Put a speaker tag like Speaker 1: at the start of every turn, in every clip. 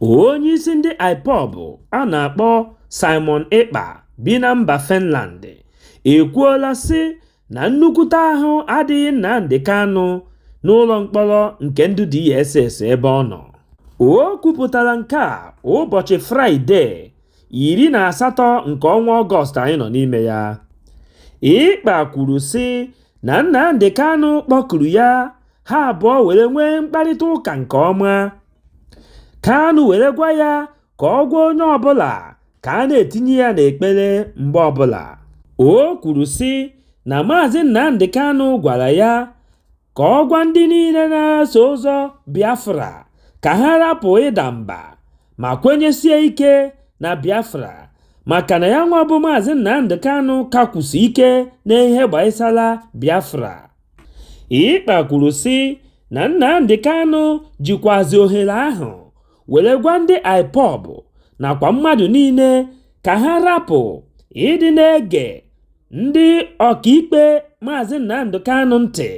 Speaker 1: Onyeisi ndị IPOB a na-akpọ Simon Ekpa bi na mba Finland ekwuola sị na nnukwute ahụ adịghị Nnamdi Kanu n'ụlọ mkpọrọ nke ndị DSS ebe ọ nọ. O kwupụtara nke a ụbọchị Fraịde 18 nke ọnwa Ọgọst anyị nọ n'ime ya. Ekpa kwuru sị na Nnamdi Kanu kpọkuru ya, ha abụọ were nwee mkparịta ụka nke ọma. Kanu were gwa ya ka ọ gwa onye ọbụla ka a na-etinye ya n'ekpere mgbe ọbụla. O kwuru sị na Maazị Nnamdi Kanu gwara ya ka ọ gwa ndị niile na-eso ụzọ Biafra ka ha rapụ ịda mba ma kwenyesie ike na Biafra, maka na ya nwa bụ Maazị Nnamdi Kanu ka kwụsị ike n'ihe gbasara Biafra. Ekpa kwuru sị na Nnamdi Kanu jikwazi ohere ahụ were gwa ndị IPOB nakwa mmadụ niile ka ha rapụ ịdị na-ege ndị ọkaikpe Maazị Nnamdi Kanu ntị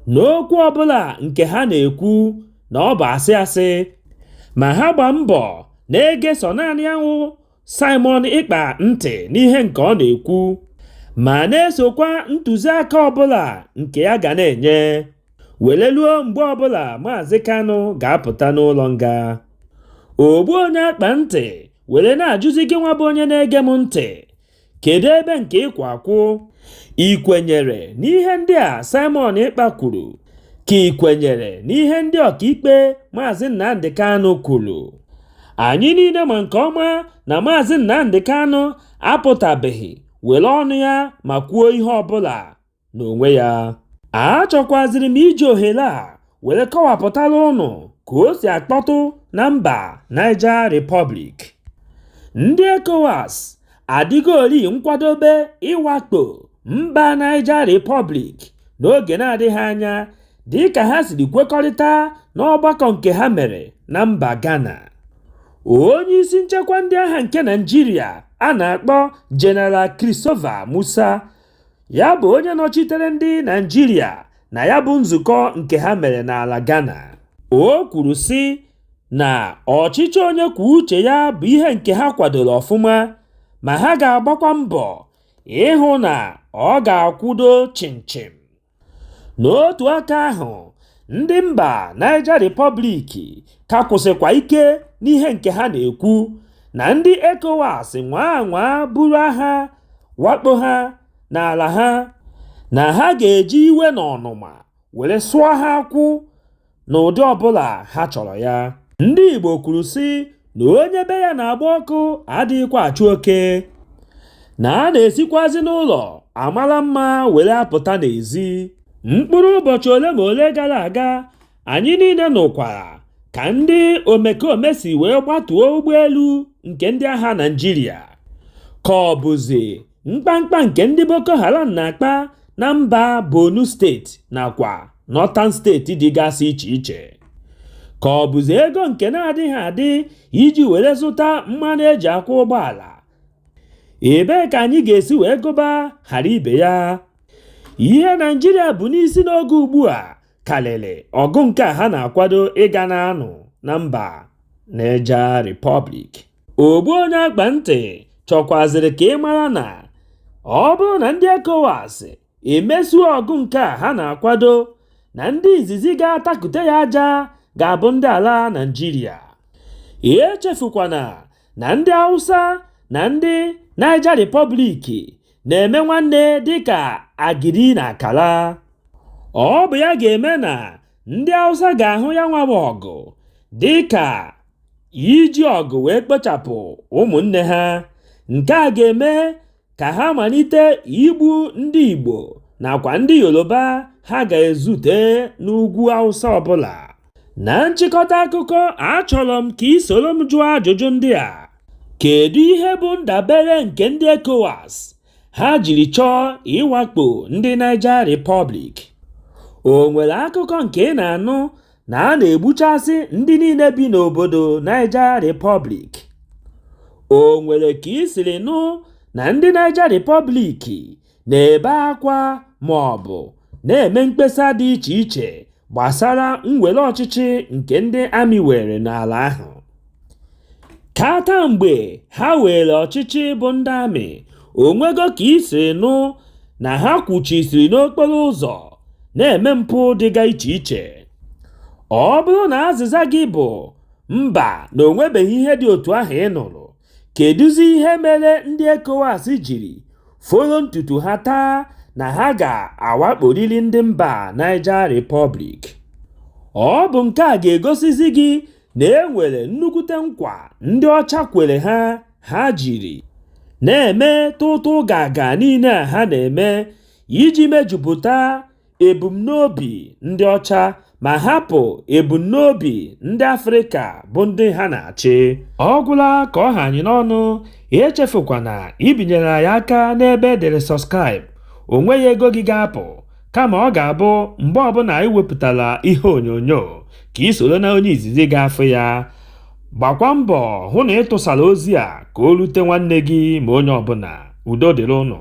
Speaker 1: n'okwu ọbụla nke ha na-ekwu na ọ bụ asị asị, ma ha gba mbọ na-ege sọ naanị anwụ Simon Ekpa ntị n'ihe nke ọ na-ekwu, ma na-esokwa ntụziaka ọbụla nke ya ga na-enye were luo mgbe ọbụla Maazị Kanu ga-apụta n'ụlọ nga. Ogbu onye akpa ntị were na-ajụzi gị nwa bụ onye na-ege m ntị, kedu ebe nke ịkwụ akwụ? Ị kwenyere n'ihe ndị a Simon Ekpa kwuru, ka ị kwenyere n'ihe ndị ọkaikpe Maazị Nnamdi Kanu kwuru? Anyị niile ma nke ọma na Maazị Nnamdi Kanu apụtabeghị were ọnụ ya ma kwuo ihe ọbụla n'onwe ya. Achọkwaziri m iji ohere a were kọwapụtara ụnụ ka o si akpọtụ na mba Niger Republic. Ndị ECOWAS adịgori nkwadobe ịwakpo mba Niger Republic n'oge na-adịghị anya, dịka ha siri kwekọrịta n'ọgbakọ nke ha mere na mba Ghana. Onye isi nchekwa ndị agha nke Naịjirịa a na-akpọ General Christopher Musa, ya bụ onye nọchitere ndị Naịjirịa na ya bụ nzukọ nke ha mere n'ala Ghana. O kwuru sị na ọchịchị onye kwuo uche ya bụ ihe nke ha kwadoro ọfụma, ma ha ga-agbakwa mbọ ịhụ na ọ ga-akwụdo chimchim. N'otu aka ahụ, ndị mba Niger Republic ka kwụsịkwa ike n'ihe nke ha na-ekwu na ndị ECOWAS nwaa anwa buru agha wakpo ha n'ala ha, na ha ga-eji iwe na ọnụma were sụọ ha akwụ n'ụdị ọbụla ha chọrọ ya. Ndị Igbo kwuru sị na onye be ya na-agba ọkụ adịghịkwa achụ oke, na a na-esikwazi n'ụlọ amara mma were apụta n'ezi. Mkpụrụ ụbọchị ole ma ole gara aga, anyị niile nụkwara ka ndị omekome si wee gbatuo ụgbọelu nke ndị agha Naịjirịa, ka ọ bụzi mkpamkpa nke ndị Boko Haram na-akpa na mba Borno steeti nakwa Northern steeti dịgasị iche iche, ka ọ bụzi ego nke na-adịghị adị iji were zụta mmanụ eji akwụ ụgbọala. Ebee ka anyị ga-esi wee gụba ghara ibe ya? Ihe Naịjirịa bụ n'isi n'oge ugbu a karịrị ọgụ nke a ha na-akwado ịga na-anụ na mba Niger Republic. Ogbu onye akpa ntị chọkwazịrị ka ị mara na ọ bụrụ na ndị ECOWAS emesuo ọgụ nke a ha na-akwado, na ndị izizi ga-atakute ya aja ga-abụ ndị ala Naịjirịa. Echefukwana na ndị Hausa na ndị Niger Republic na-eme nwanne dịka agidi na akara. Ọ bụ ya ga-eme na ndị Hausa ga-ahụ ya nwa bụ ọgụ dịka iji ọgụ wee kpochapụ ụmụnne ha. Nke a ga-eme ka ha malite igbu ndị Igbo nakwa ndị Yoruba ha ga-ezute n'ugwu Hausa ọbụla. Na nchịkọta akụkọ, achọrọ m ka ị soro m jụọ ajụjụ ndị a. Kedu ihe bụ ndabere nke ndị ECOWAS ha jiri chọọ ịwakpo ndị Niger Republic? O nwere akụkọ nke ị na-anụ na a na-egbuchasị ndị niile bi n'obodo Niger Republic? O nwere ka ị siri nụ na ndị Niger Republic na-ebe akwa ma ọ bụ na-eme mkpesa dị iche iche gbasara mwere ọchịchị nke ndị amị were n'ala ahụ? Tata mgbe ha were ọchịchị bụ ndị amị, o nwego ka i siri nụ na ha kwuchisiri n'okporo ụzọ na-eme mpụ dịga iche iche? Ọ bụrụ na azịza gị bụ mba na o nwebeghị ihe dị otu ahụ ị nụrụ, kedụzi ihe mere ndị ECOWAS jiri foro ntutu ha taa na ha ga-awakporiri ndị mba Niger Republic? Ọ bụ nke a ga-egosizi gị na e nwere nnukwute nkwa ndị ọcha kwere ha ha jiri na-eme tụtụ gaga niile a ha na-eme iji mejupụta ebumnobi ndị ọcha ma hapụ ebumnobi ndị Afrịka bụ ndị ha na-achị. Ọ gwụla ka ọ ha anyị n'ọnụ. Echefukwana ibinyere anyị aka n'ebe e dere subscribe. O nweghị ego gị ga-apụ, kama ọ ga-abụ mgbe ọbụla anyị wepụtara ihe onyonyo ka ị soro na onye izizi ga-afụ ya. Gbakwa mbọ hụ na ị tụsara ozi a ka o rute nwanne gị ma onye ọbụla. Udo dịrị ụnụ.